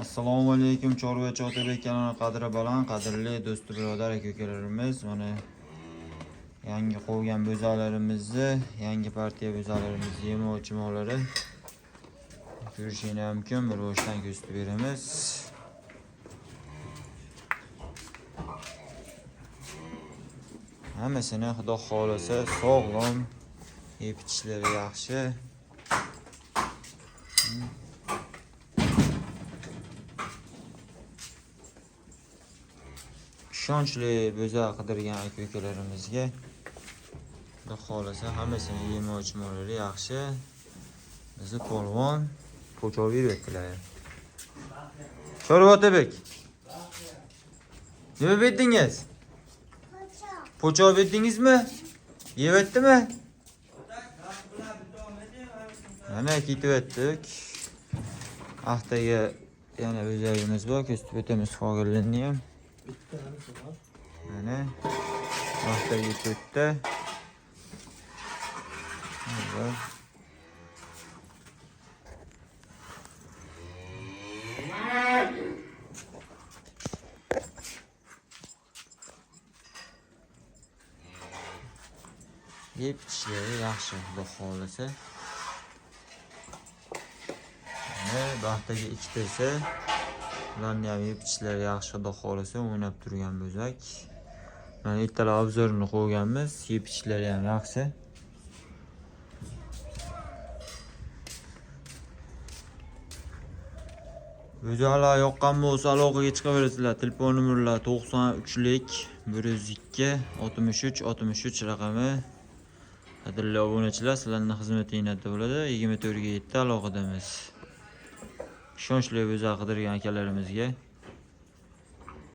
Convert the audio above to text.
Assalomu alaykum Chorvachi Otabek kanali qadri baland, qadrli do'st birodar aka ukalarimiz. Mana yangi qo'ygan bo'zalarimizni, yangi partiya bo'zalarimizni yemovchi-molari ko'rishinglar mumkin. Bir boshdan ko'rsatib beramiz. Hammasini Xudo xohlasa sog'lom, yeb ichishlari yaxshi. Ishonchli bo'za qidirgan aka ukalarimizga Xudo xohlasa hammasini yem-ichimlari yaxshi. Bizni polvon po'choq beryaptilar. Chorva Otabek. Nima berdingiz? Po'choq berdingizmi? Yevetdimi? Mana ketyaptik. Axtaga yana o'zagimiz bor, ko'rsatib o'tamiz hozirlarni ham. Mana axtaga to'rtta. Mana. Yeb ichishlari yaxshi, Xudo xohlasa. Mana baxtaga ikkitasi. Ularni ham yeb ichishlari yaxshi, Xudo xohlasa, o'ynab turgan bo'zak. Mana ertalab obzorini qo'yganmiz, yeb ichishlari ham yaxshi. Bo'zaklar yoqqan bo'lsa aloqaga chiqaverasizlar. Telefon nomerlar 93lik 102 63 63 raqami. Qadrli obunachilar, sizlarning xizmatingizda bo'ladi. 24 ga 7 aloqadamiz. Ishonchli bo'zak qidirgan akalarimizga.